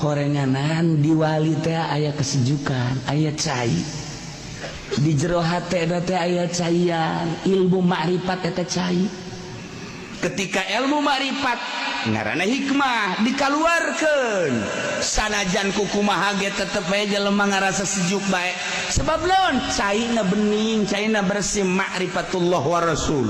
Horenganan di wali teh aya kesejukan, aya cai di jero hate teh, aya caian ilmu makrifat. Eta cai, ketika ilmu makrifat ngaranna hikmah dikaluarkeun, sanajan kukumaha ge tetep aja jelema ngarasa sejuk bae. Sebab naon? Caina bening, caina bersih, makrifatullah wa rasul.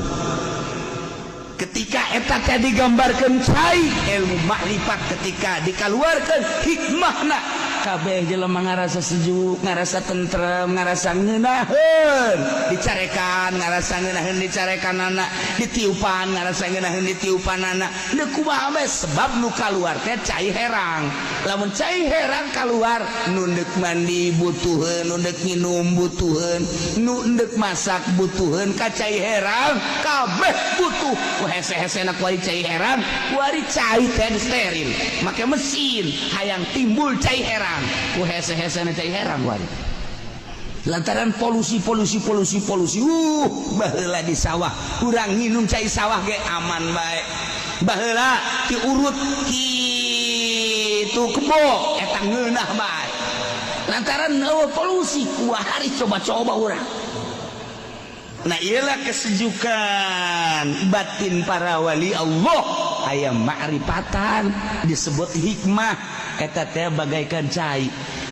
Ketika eta teh digambarkeun cai ilmu makrifat, ketika dikaluarkeun hikmahna, kabeh jelema ngarasa sejuk, ngarasa tentrem, ngarasa ngeunaheun dicarekan, ngarasa ngeunaheun dicarekan anak, ditiupan ngarasa ngeunaheun ditiupan anak. Deuk kumaha bae, sebab nu kaluar teh cai herang. Lamun cai herang kaluar, nu deuk mandi butuheun, nu deuk nginum butuheun, nu deuk masak butuheun ka cai herang, kabeh butuh. Hese-hese na kuari cai herang, kuari cai teh steril make mesin, hayang timbul cai herang. Ku hese-hese na cai herang kuari lantaran polusi, polusi, polusi, polusi. Baheula di sawah kurang nginum cai sawah ge aman bae. Baheula diurut kitu kebo eta ngeunah bae lantaran euweuh polusi. Kuari coba-coba urang. Nah, iyalah kesejukan batin para wali Allah, aya makrifatan disebut hikmah, eta teh bagaikan cai.